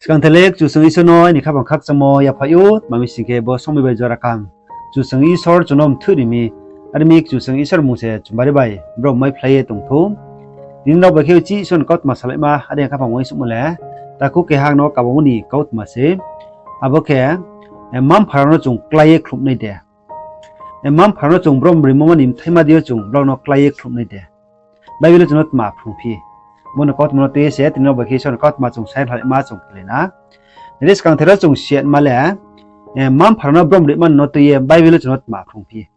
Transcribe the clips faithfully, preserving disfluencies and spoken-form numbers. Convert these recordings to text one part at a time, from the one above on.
Skangther le Kchusoyang Isor no aini khaphang khakchangmo yaphaih ou, tma mi sing khe bo somoi bai jora kaham Kchusoyang Isor chung no mthoih ri mi, are mi Kchusoyang Isor mmung se chung bari bai brom maiphlai ye tong thou. Tini nrao bai khe uchih Isor ni kautma salaima are khaphang uaingsouhmo le, takhu keha ang no kabangmo ni kautma se. Abo khe, mma-mpha rao no chung klái ye khlumnai de? Mma-mpha rao no chung brom rimo mani bthaima dei yo chung brao no klái ye khlumnai de? Bible wo chung no tma phrungphi? Bo ni kautma no tui ye se tini nrao bai khe Isor ni kautma chung saing halaima chung khlai na. Nai di, skangther wo chung siatma le, mma-mpha rao no brom rimani no tui ye Bible wo chung no tma phrungphi?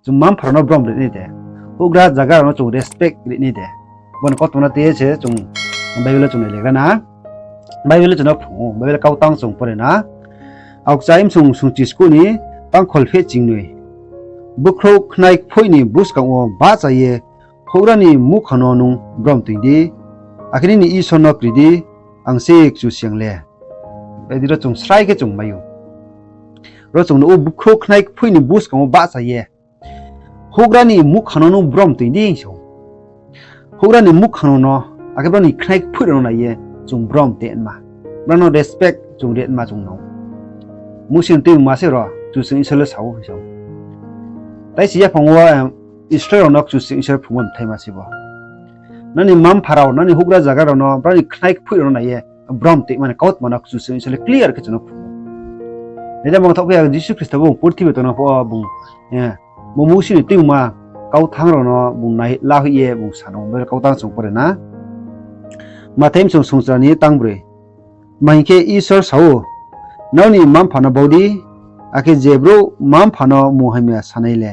Chung mma-mpha rao no brom rinai de? Houhgra zaga rao no chung respect rinai de? Bo ni kautma no tui ye se chung Bible wo chung nailegra na. Bible wo chung no phrung ou, Bible kautang chung pore na. Aokchai bsung sungchi skuh ni tangkhol pheh chingnoi. Bkhrouh khnai kphoih ni buskang wo bahcha ye houhgra ni muhkhang no nung brom toing di, akhe nini Isor no kri di, ang se Kchusoyang le. Badi ro chung srai khe chung mai ou. Ro chung nuh ou, bkhrouh khnai kphoih ni buskang wo bahcha ye houhgra ni muhkhang no nung brom toing di hing sa ou. Houhgra ni muhkhang no, akhe brao ni khnai kphoih rao no nai ye chung brom tongma, brao no respect chung ritma chung nung. Musi ni tuimungma se ro Kchusoyang Isor le sa ou hing sa ou. Tai se yaphang wo Israel rao no Kchusoyang Isor phrungmo bthaima se bo. Nini mma-mpha rao, nini houhgra zaga rao no, brao ni khnai kphoih rao no nai ye brom tongmani kautma no Kchusoyang Isor le clear khe chung no phrung ou. Nai di, mangthaoh phi ya, Jisu Khristo bung purthimbi tongnang phuh wo bung, bo Musi ni tuimungma kauthang rao no bung nai lahoih ye bung sa no, Bible kautang chung pore na. Mathai bsung sungchra ni tangbroi. Tma hing khe Isor sa ou, nrao ni mma-mpha no bau di, akhe je brouh mma-mpha no munghamya sanai le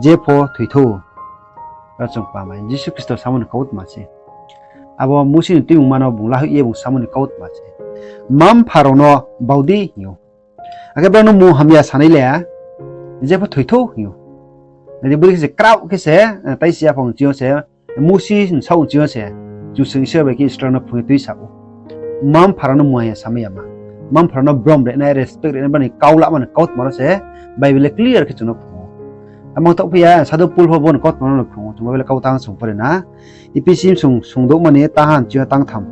jepho thoi thou. Ro chung kmamai, Jisu Khristo samo ni kautma se. Abo Musi ni tuimungma no bung lahoih ye bung samo ni kautma se. Mma-mpha rao no bau di hing ou. Akhe brao no munghamya sanai le jepho thoi thou hing ou. Nai di, bodei khe se kraoh khe se, tai se yaphang ching yo se, Musi ni saoh ching yo se, Kchusoyang Isor bai khe Israel no phrung ye tuisa ou. Mma-mpha rao no munghamya samai yama, mma-mpha rao no brom rinai, respect rinai, brao ni kau lamani kautma rao se Bible le clear khe chung no phrung ou. Amang thaoh phi ya, Sadhu Pol pho bo ni kautma no phrung ou, chung Bible kautang chung pore na. Ephesi bsung sungdouhmani tangha ching yo tangtham.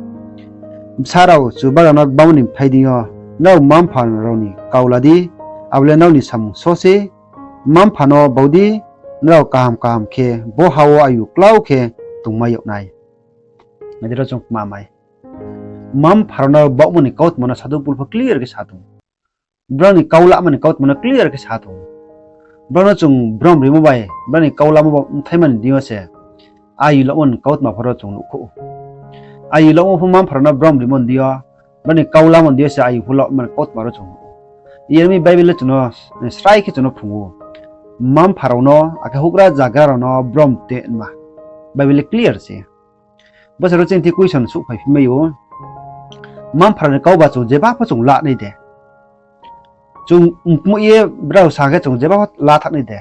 Bsa rao, chubagra no gbangma ni bthai deing yo nrao mma-mpha rao ni kau la di, abo le nrao ni samung só se. Mma-mpha no bau di, nrao kaham kaham khe bo ha wo ayu klau khe tongmai yag nai. Nai di, ro chung kmamai, mma-mpha rao no baohmo ni kautma no Sadhu Pol pho clear khe sa tong ou. Brao ni kau lamani kautma no clear khe sa tong ou. Brao no chung brom rimo bai, brao ni kau lamo bai bthaimani deing yo se ayu lamani kautma pho ro chung nuhkhouh ou. Ayu lamo pho mma-mpha rao no brom rimo ni deing yo, brao ni kau lamani deing yo se ayu pho lamani kautma rao chung nuh ou. Iyar mi Bible le chung no srai khe chung no phrung ou. Mma-mpha rao no, akhe houhgra zagra rao no brom tongma Bible le clear se. Bo se ro chini thi question souhphai phi mai ou. Mma-mpha rao ni kau ba chung jeba pho chung la nai de? Chung mkmoih ye brao sa khe chung jeba pho la thanng nai de?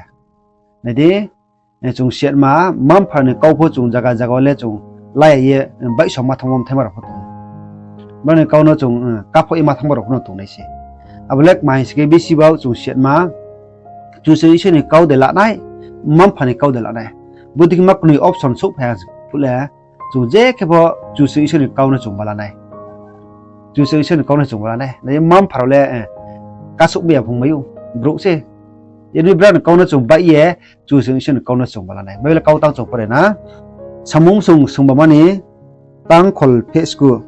Nai di, chung siatma, mma-mpha rao ni kau pho chung zaga zaga wo le chung la ya ye, baihsoma thanngmo bthaima rao pho tong ou. Brao ni kau no chung kaphoh ye ma thanngmo rao pho no tongnai se. Abo le kma hing sing khe, bisi bau chung siatma, Kchusoyang Isor ni kau de la nai, mma-mpha ni kau de la nai. Bodei khe ma knoi option souhphai ha phuh le, chung je khe pho Kchusoyang Isor ni kau no chung ba la nai. Kchusoyang Isor ni kau no chung ba la nai. Nai di, mma-mpha rao le kasouh bai ya phung mai ou, brouh se. Iyar mi brao ni kau no chung baih ye Kchusoyang Isor ni kau no chung ba la nai. Bible kautang chung pore na. Samung bsung sungbamani tangkhol pheh skuh.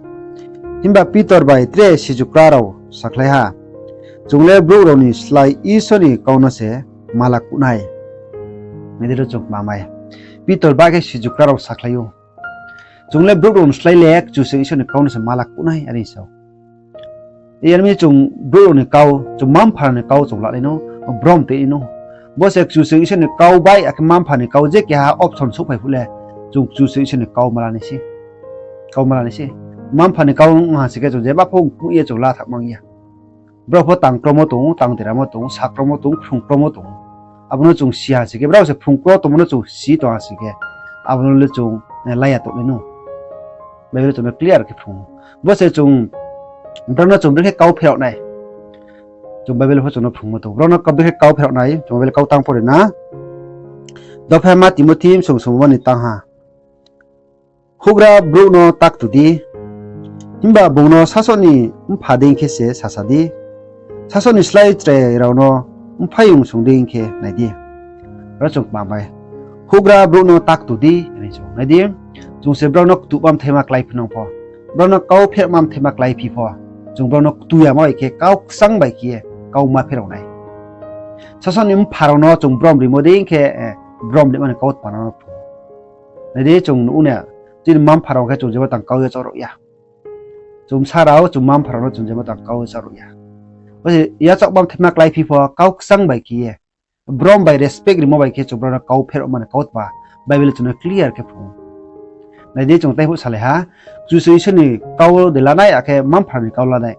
Himba Pitor bai tre sijukra rao sakhlai ha, chung le brouh rao ni slái Isor ni kau no se mala kuh nai. Nai di, ro chung kmamai, Pitor bai khe sijukra rao sakhlai ou, chung le brouh rao ni slái le Kchusoyang Isor ni kau no se mala kuh nai, are sa ou. Iyar mi chung brouh rao ni kau, chung mma-mpha rao ni kau chung la nai no, brom tong nai no. Bo se Kchusoyang Isor ni kau bai, akhe mma-mpha ni kau je keha option souhphai phuh le, chung Kchusoyang Isor ni kau ma la nai se. Kau ma la nai se. Mma-mpha ni kau ong ha sing khe chung jeba pho mkmoih ye chung la thanng mang ya. Brao pho tang kromo tong ou, tang deramo tong ou, sa kromo tong ou, phrung kromo tong ou. Abo no chung si ha sing khe, brao se phrung kro tongmo no chung si tong ha sing khe, abo no le chung la ya tong nai no. Bible chung no clear khe phrung ou. Bo se chung, brao no chung brekhe kau pherao nai. Chung Bible pho chung no phrungmo tong ou. Brao no brekhe kau pherao nai, chung Bible kautang pore na. Dopha ma Timothi bsung sungbamani tangha. Houhgra brouh no taktu di, Himba bung no sasaoh ni mpha dei khe se sasa di, sasaoh ni slái chrai rao no mphaiyong song dei khe nai di. Ro chung kma bai, houhgra brouh no ta ktu di, hing chung nai di. Chung se brao no ktuhma mthaima kláiphi nang pho, brao no kau pherma mthaima kláiphi pho, chung brao no ktu yama bai khe kau kchang bai khe ye kau ma pherao nai. Sasaoh ni mpha rao no chung brom rimo dei khe, brom rimani kautma no phrung. Nai di, chung nuh ou na, chini mma-mpha rao khe chung jeba tang kau ye charuh ya. Chung bsa rao, chung mma-mpha rao no chung jeba tang kau ye charuh ya. Bo se yachaohma mthaima kláiphi pho kau kchang bai khe ye, brom bai respect rimo bai khe chung brao no kau pherao mani kautma Bible chung no clear khe phrung ou. Nai di, chung tei phuh salai ha, Kchusoyang Isor ni kau de lanai, akhe mma-mpha rao ni kau lanai.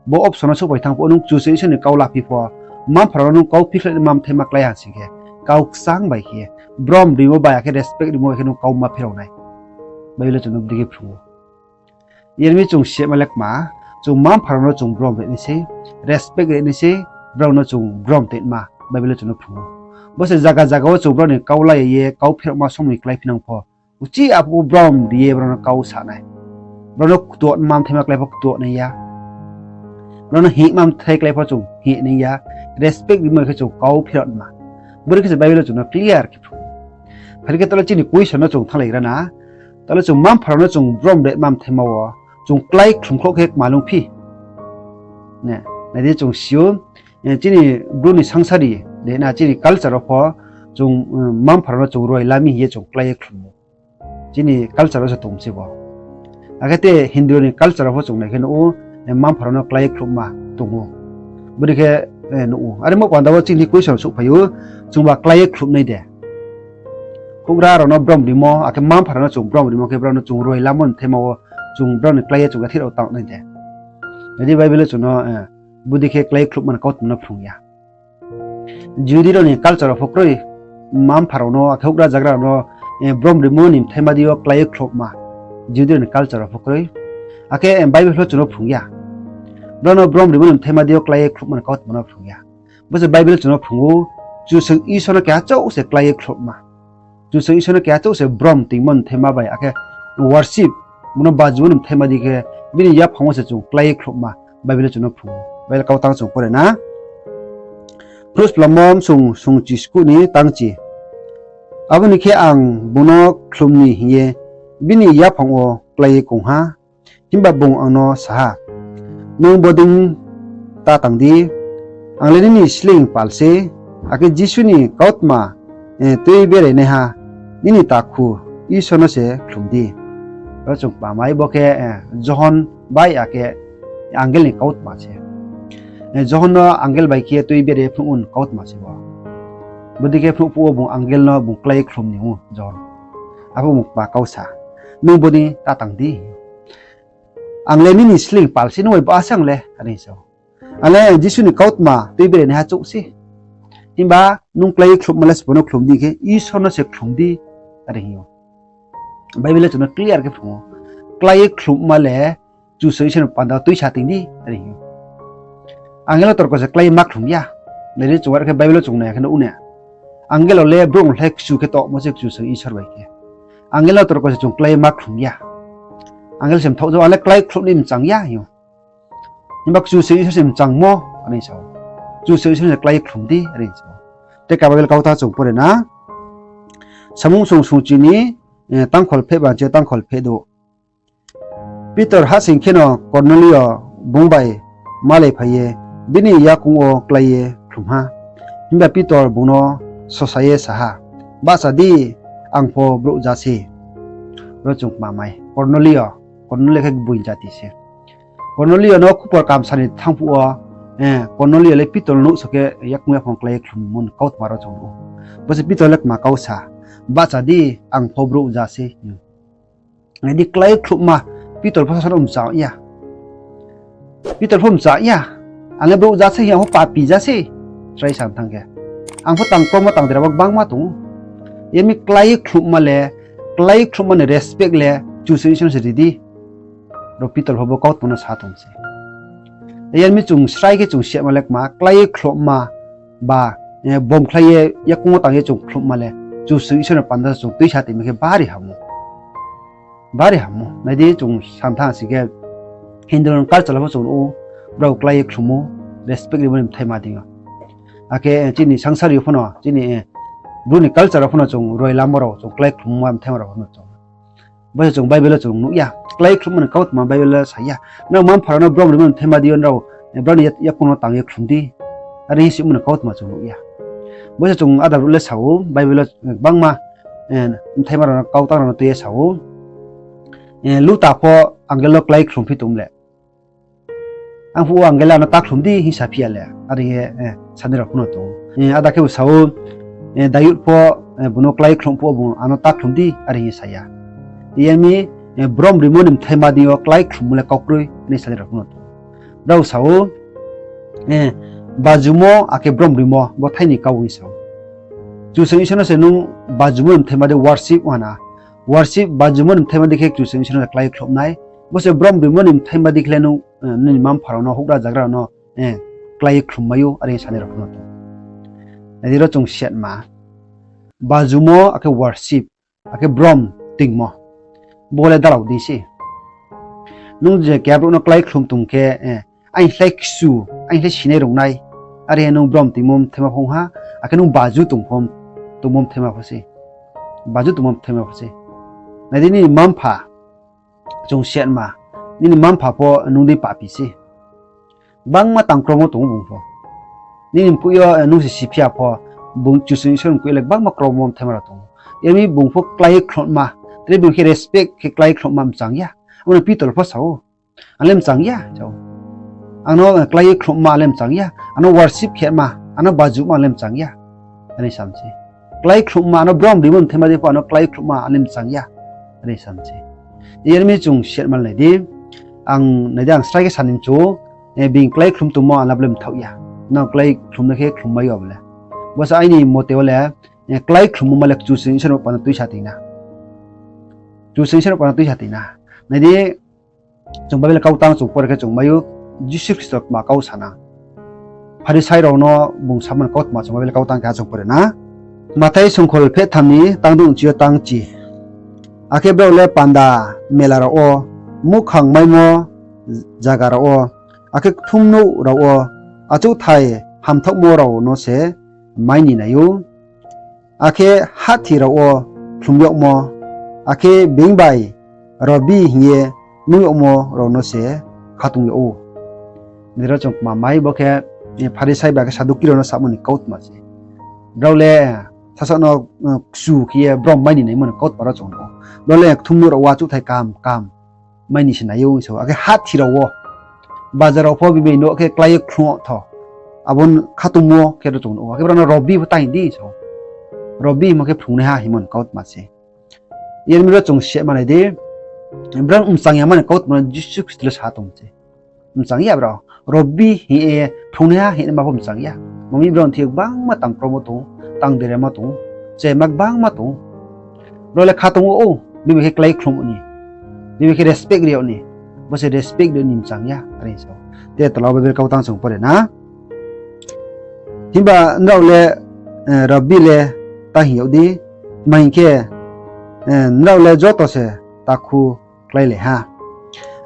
Bo option no souhphai thanng phuh nung Kchusoyang Isor ni kau laphi pho, mma-mpha rao no nung kau phikhlai ni ma mthaima klái ha sing khe, kau kchang bai khe, brom rimo bai akhe respect rimo bai khe nung kau ma pherao nai. Bible chung no bodei khe phrung ou. Yar mi chung sima le kma, chung mma-mpha rao no chung brom ri nai sei, respect ri nai sei, brao no chung brom tongma Bible chung no phrung ou. Bo se zaga zaga wo chung brao ni kau la ye kau pherao ma somoi kláiphi nang pho, uchih aphuh wo brom ri ye brao no kau sa nai. Brao no ktuh ma mthaima klái pho ktuh nai ya. Brao no hingma mthai klái pho chung hing nai ya. Respect rimo khe chung kau pherao ma. Bodei khe se Bible chung no clear khe phrung ou. Phai khe tale chini question no chung thannglai gra na. Tale chung mma-mpha rao no chung brom ri ma mthaima wo chung klái khlum khloh khe kma lungphi? Nai di, chung si ou, chini Bru ni sangsari de na, chini culture wo pho chung mma-mpha rao no chung roi la mi hing ye chung klái ye khlum ou. Chini culture wo se tong se bo. Akhe te Hindu rao ni culture wo pho chung nai khe nuh ou, mma-mpha rao no klái ye khlumma tong ou. Bodei khe nuh ou. Are mo panda wo chini question souhphai ou, chungba klái ye khlum nai de? Houhgra rao no brom rimo, akhe mma-mpha rao no chung brom rimo khe brao no chung roi lamo ni mthaima wo chung brao ni klái ye chung yathih rao tang nai de? Nai di, Bible chung no bodei khe klái ye khlum mani kautma no phrung ya. Jihudi rao ni culture wo pho kroi, mma-mpha rao no, akhe houhgra zagra rao no brom rimo ni mthaima dei yo klái ye khlumma Jihudi rao ni culture wo pho kroi. Akhe Bible pho chung no phrung ya. Brao no brom rimo ni mthaima dei yo klái ye khlum mani kautma no phrung ya. Bo se Bible chung no phrung ou, Kchusoyang Isor no keha chouh se klái ye khlumma. Kchusoyang Isor no keha chouh se brom toingmo ni mthaima bai, akhe worship, bung no bajimo ni mthaima dei khe, bini yaphang wo se chung klái ye khlumma Bible chung no phrung ou. Bible kau tang chung pore na. Phruhsplamo bsung sungchi skuh ni tangchi. Abo ni khe ang bung no khlum ni hing ye bini yaphang wo klái ye kong ha. Himba bung ang no sa ha, Nung bodei ta tang di, ang le nini sleing pal sei, akhe Jisu ni kautma tui berai naiha nini takhu Isor no se khlum di. Ro chung kma mai bo khe Johon bai akhe angel ni kautma se. Johon no angel bai khe tui berai phnuh ou ni kautma se bo. Bodei khe phnuh phuh wo bung angel no bung klái ye khlum ni ou Johon. Aphuh bung kma kau sa, Nung bodei ta tang di. Ang le nini sleing pal sei, nung bai ba se ang le, are hing sa ou. Ang le Jisu ni kautma tui berai naiha chouh sei. Himba nung klái ye khlumma le sbo no khlum di khe, Isor no se khlum di, are hing ou. Bible le chung no clear khe phrung ou. Klái ye khlumma le Kchusoyang Isor ni panda tuisa toing di, are hing ou. Angel no torko se klái ye ma khlum ya. Nai di, chung are khe Bible wo chung nai khe nuh ou na. Angel rao le brouh ong le kchu khe tongmo se Kchusoyang Isor bai khe. Angel no torko se chung klái ye ma khlum ya. Angel se mthaoh jao, ang le klái khlum ni mchang ya hing ou. Himba Kchusoyang Isor se mchangmo, are hing sa ou. Kchusoyang Isor se klái ye khlum di, are hing sa ou. Te ka Bible kau ta chung pore na. Samung sung sungchi ni tangkhol pheh ba je tangkhol pheh douh. Pitor hahsoing kheno Kornelio bung bai malaiphai ye bini yakoung wo klái ye khlum ha. Himba Pitor bung no sosa ye sa ha, Bahcha di, ang pho brouh ja sei. Ro chung kma mai, Kornelio, Kornelio khe gboing jati se. Kornelio no khupor kamsa ni thanng phuh wo, Kornelio le Pitor no nuhso khe yakoung yaphang klái ye khlummo ni kautma ro chung nuh ou. Bo se Pitor le kma kau sa, Bahcha di, ang pho brouh ja sei. Nai di, klái ye khlumma, Pitor pho sasa no mchang ya. Pitor pho mchang ya. Ang le brouh ja sei, ang pho papi ja sei. Chrai sa thanng khe, ang pho tang kromo tang dera bo gbangma tong ou. Yar mi klái ye khlumma le, klái ye khlumma ni respect le Kchusoyang Isor no se ri di. Ro Pitor pho bo kautma no sa tong se. Yar mi chung srai khe chung sima le kma, klái ye khlumma ba, bomkhlai ye yakoung wo tang ye chung khlumma le Kchusoyang Isor ni panda chung tuisa toingma khe bari hamo. Bari hamo. Nai di, chung sa thanng si khe, Hindu ni culture pho chung nuh ou, brao klái ye khlummo, respect rimo ni bthaima deing yo. Akhe chini sangsari yo pho no, chini Bru ni culture pho no chung roi lamo rao chung klái khlummo bthaima rao pho no chung. Bo se chung Bible wo chung nuh ya. Klái khlummo ni kautma Bible wo sa ya. Nrao mma-mpha rao no brom rimo ni bthaima deing yo nrao, brao ni yakoung no tang ye khlum di. Are hing simo ni kautma chung nuh ya. Bo se chung áda brouh le sa ou, Bible wo gbangma bthaima rao no, kautang rao no tui ye sa ou. Luta pho angel no klái khlumphitong le, ang phuh wo angel le ano ta khlum di hing saphi ya le, are ye sanai rao pho no tong ou. Áda khebu sa ou, Dayud pho bung no klái khlum phuh wo bung ano ta khlum di are hing sa ya. Iyar mi, brom rimo ni bthaima deing yo klái khlummo le kau kroi hing sanai rao pho no tong ou. Brao sa ou, bajumo akhe brom rimo bo thai ni kau hing sa ou. Kchusoyang Isor no se nung bajumo ni bthaima dei worship ong ha na. Worship, bajumo ni bthaima dei khe Kchusoyang Isor no se klái khlum nai. Bo se brom rimo ni bthaima dei khe le nung nini mma-mpha rao no, houhgra zagra rao no klái ye khlum mai ou are hing sanai rao pho no tong ou. Nai di, ro chung siatma, bajumo akhe worship, akhe brom toingmo, bo le dalao dei se. Nung je keha brouh no klái khlum tong khe, aini slái kchu, aini slái sinai rungnai, are nung brom toingmo bthaima pho ong ha, akhe nung baju tongmo bthaima pho se. Baju tongmo bthaima pho se. Nai di, nini mma-mpha, chung siatma, nini mma-mpha pho nung dei papi se. Gbangma tang kromo tong ou bung pho. Nini mkoih yo nung se siphi ya pho, bung Kchusoyang Isor ni mkoih yo le gbangma kromo bthaima rao tong ou. Iyar mi bung pho klái ye khlumma, tre bung khe respect khe klái ye khlumma mchang ya. Abo no Pitor pho sa ou, ang le mchang ya, sa ou. Ang no klái ye khlumma le mchang ya, ang no worship khe ma, ang no bajuma le mchang ya, are sa mi se. Klái khlumma, ang no brom rimo ni bthaima dei pho ang no klái khlumma le mchang ya, are sa mi se. Iyar mi chung siatma nai di, ang nai di, ang srai khe sa ni mchu, being klái khlum tongmo ang le abo le mthaoh ya. Nang klái khlumnai khe khlum mai ou abo le. Bo se aini mote wo le, klái khlummo ma le Kchusoyang Isor ni panda tuisa toing na. Kchusoyang Isor ni panda tuisa toing na. Nai di, chung Bible kautang chung pore khe chung mai ou, Jisu Khristo kma kau sa na. Pharisai rao no bung samo ni kautma chung Bible kautang keha chung pore na. Mathai songkhol phehtham ni tang douh nchi yo tang chi. Akhe brao le panda mela rao wo, muhkhang maimo zaga rao wo, akhe kthumnouh rao wo achouhthai hamthaohmo rao no se mai ni nai ou. Akhe hahthi rao wo khlum yagmo, akhe being bai Rabbi hing ye nung yagmo rao no se khatung yag ou. Nai di, ro chung kma mai, bo khe Pharisai bai khe Saduki rao no samo ni kautma se. Brao le sasaoh no kchu khe ye brom mai ni naimo ni kautma rao chung nuh ou. Brao le kthumnouh rao wo achouhthai kaham kaham mai ni se nai ou hing sa ou. Akhe hahthi rao wo, bazar rao pho bini nouh khe klái ye khlum tho. Abo khatungmo khe ro chung nuh ou. Akhe brao no Rabbi pho ta hing di hing sa ou. Rabbi hingmo khe phrungnaiha hingmo ni kautma se. Iyar mi ro chung siatma nai di, brao mchang yama ni kautma no Jisu Khristo le sa tong se. Mchang ya brao. Rabbi hing ye phrungnaiha hingnaima pho mchang ya. Mami brao ni thing yo gbangma tang kromo tong ou, tang derema tong ou, chema gbangma tong ou. Brao le khatung ou, bini khe klái khlum ni, bini khe respect ri yag ni, bo se respect ri ni mchang ya, are sa ou. Te tola wo Bible kautang chung pore na. Himba nrao le Rabbi le ta hing yag di, tma hing khe, nrao le joto se takhu kláilai ha.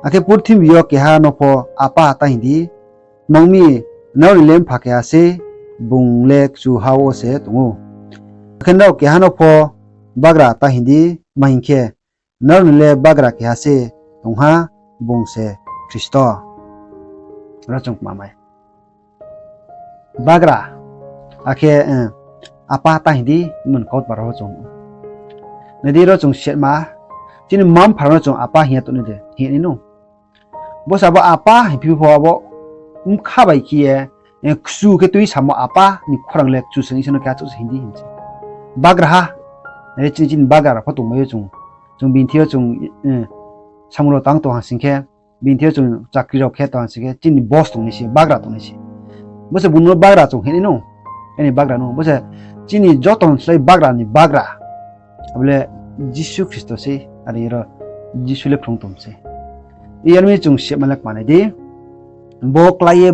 Akhe purthimbi yo keha no pho Apa ta hing di, tma ong mi, nrao ni le mpha keha se, bung le kchuha wo se tong ou. Akhe nrao keha no pho bagra ta hing di, tma hing khe, nrao ni le bagra keha se tong ha, bung se Khristo. Ro chung kma mai. Bagra, akhe Apa ta hing di, hingmo ni kautma rao pho chung. Nai di, ro chung siatma, chini mma-mpha rao no chung Apa hing ya tong nai de, hing nai nou. Bo se abo Apa hingphi pho abo bkha bai khe ye, kchu khe tuisamo Apa ni khorang le Kchusoyang Isor no khe achouh se hing di hing se. Bagraha, nai di, chini, chini bagra rao pho tongmai ou chung. Chung bini thing yo chung, samung rao tang tong ha sing khe, bini thing yo chung chakri rao khe tong ha sing khe, chini boss tongnai se, bagra tongnai se. Bo se bung no bagra chung hing nai nou, aini bagra no. Bo se chini joto ni slái bagra ni bagra. Abo le Jisu Khristo se, are ro Jisu le phrung tong se. Iyar mi chung siatma le kma nai di. Bo klái ye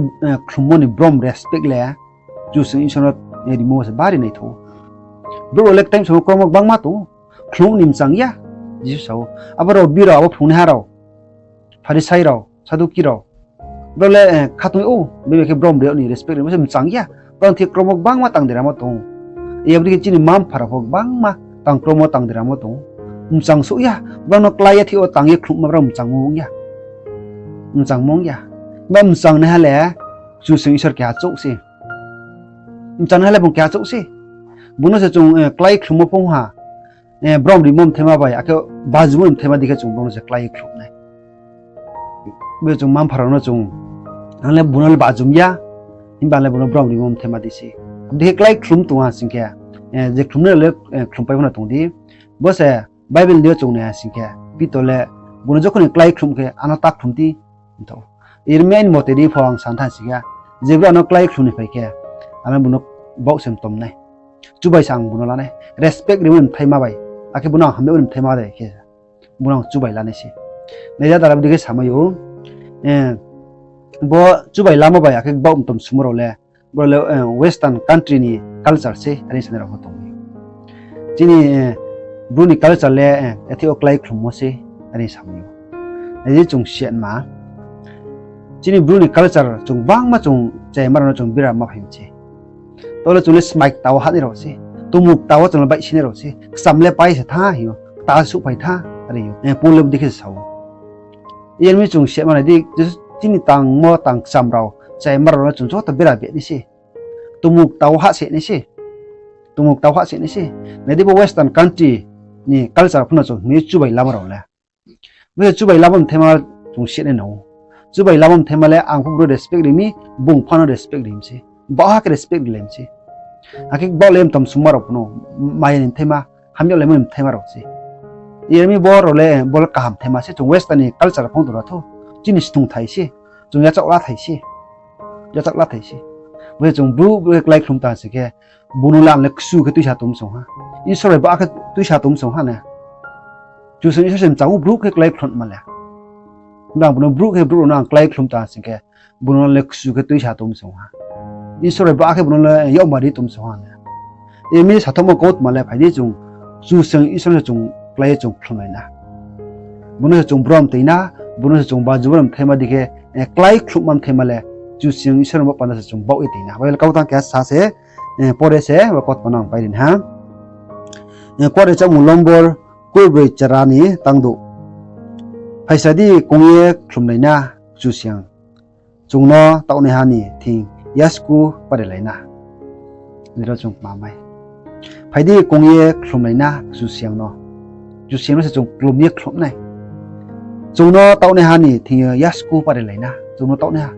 khlummo ni brom respect le Kchusoyang Isor no rimo se bari naithou. Brouh rao le time samo kromo gbangma tong ou. Khlum ni mchang ya, Jisu sa ou. Abo Rabbi rao, abo phrungnaiha rao, Pharisai rao, Saduki rao. Brao le khatong ou, bini khe brom ri yag ni respect ri, bo se mchang ya. Brao ni thing kromo gbangma tang deramo tong ou. Abo dei khe chini mma-mpha rao pho gbangma tang kromo tang deramo tong ou. Mchang souh ya, brao no klái ye thing yo tang ye khlumma brao mchangmo ong ya. Mchangmo ong ya. Ba mchangnaiha le Kchusoyang Isor keha chouh se. Mchangnaiha le bung keha chouh se. Bung no se chung klái khlummo phong ha. Brom rimo mthaima bai, akhe bajumo mthaima dei khe chung bung no se klái ye khlum nai. Bo chung mma-mpha rao no chung, ang le bung no le bajum ya, himba ang le bung no brom rimo mthaima dei se. Abo dei khe klái khlum tong ha sing khe, je khlumnai rao le khlumpai pho no tong di. Bo se Bible dei yo chung nai ha sing khe, Pitor le bung no jokhon ni klái khlum khe, ano ta khlum di, hing tong ou. Yer mi aini mote di pho ang san thanng sing khe, je brouh ano klái khlum ni phai khe, ang le bung no baoh se mtom nai. Chubai se ang bung no la nai. Respect rimo ni mthaima bai, akhe bung no ang hamyag ni mthaima bai khe, bung no ang chubai la nai se. Nai di, dara abo dei khe samai ou. Bo chubai lamo bai akhe baoh mtom sumo rao le, brao le western country ni culture se, are sanai rao pho tong ou. Chini Bru ni culture le, athih yo klái khlummo se, are samai ou. Nai di chung siatma. Chini Bru ni culture chung gbangma chung chayama rao no chung bira ma phai mi se. Tao le chung le smai kta wo hahnai rao se. Tongmung kta wo chung le baihsinai rao se. Kcham le pai se tha hing ou. Kta suhphai tha, are ou. Paul le bodei khe sa ou. Yer mi chung siatma nai di, chini tangmo tang kcham rao, chayama rao no chung joto bera beh nai se. Tongmung kta wo hahse nai se. Tongmung kta wo hahse nai se. Nai di bo western country ni culture pho no chung hing ye chubai lamo rao le. Bo se chubai lamo mthaima chung siatnai nang ou. Chubai lamo mthaima le ang pho bung no respect ri mi, bung pho no respect ri mi se. Baohha khe respect rilai mi se. Akhe baoh le mtom sungma rao pho no, maya ni mthaima, hamyag laimo ni mthaima rao se. Yer mi bo rao le, bo le kaham mthaima se, chung western ni culture phang tong ra thou. Chini stung thai se, chung yachaoh la thai se. Yachaoh la thai se. Bo se chung bru, bru khe klái khlum tang sing khe, bung no le ang le kchu khe tuisa tong song ha. Isor bai baoh khe tuisa tong song ha na. Kchusoyang Isor se mchang ou bru khe klái khlum ma le. Himba bung no bru khe bru rao no ang klái khlum tang sing khe, bung no le kchu khe tuisa tong song ha. Isor bai baoh khe bung no le yakmar ri tong song ha na. Yer mi sathamo kautma le phai di chung, Kchusoyang Isor no se chung klái ye chung khlumlai na. Bung no se chung brom toi na, bung no se chung bajumo mthaima dei khe, klái khlumma mthaima le, Kchusoyang Isor no bo panda se chung baoh ye toi na. Bible kau tang keha sa se, pore se, bo kautma no ang pai ri na ha. Kuare chámung lombor kurbroi chara ni tangdouh. Phaisa di kong ye khlumlai na Kchusoyang. Chung no taohnaiha ni thing yasku parilai na. Nrao chung kma mai. Phai di kong ye khlumlai na Kchusoyang no. Kchusoyang no se chung khlum ye khlum nai. Chung no taohnaiha ni thing yo yasku parilai na. Chung no taohnaiha,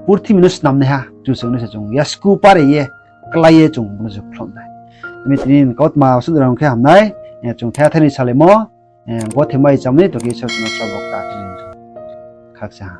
purthimbi no snamnaiha Kchusoyang no se chung yasku pari ye, klái ye chung bung no se khlum nai. Tini tini kautma suh rao khe hamnai, chung thaya thani salaimo, bo themai chamni to khe Isor chung no srabo kta khe ni khakcha ha.